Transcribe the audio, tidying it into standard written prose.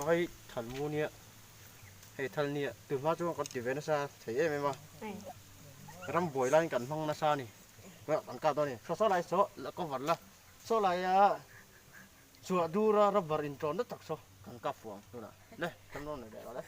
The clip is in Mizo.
Hei thal mu nia hei thal nia tun hma chuan kan ti ve nasa thei em em a ram buai laiin kan hmang nasa a ni kan kap dawn a ni saw saw lai saw la cover la saw laia chhuah dura rubber inṭawn na tak saw kan kap fuh ang tunah le kan rawn nei leh rawh le.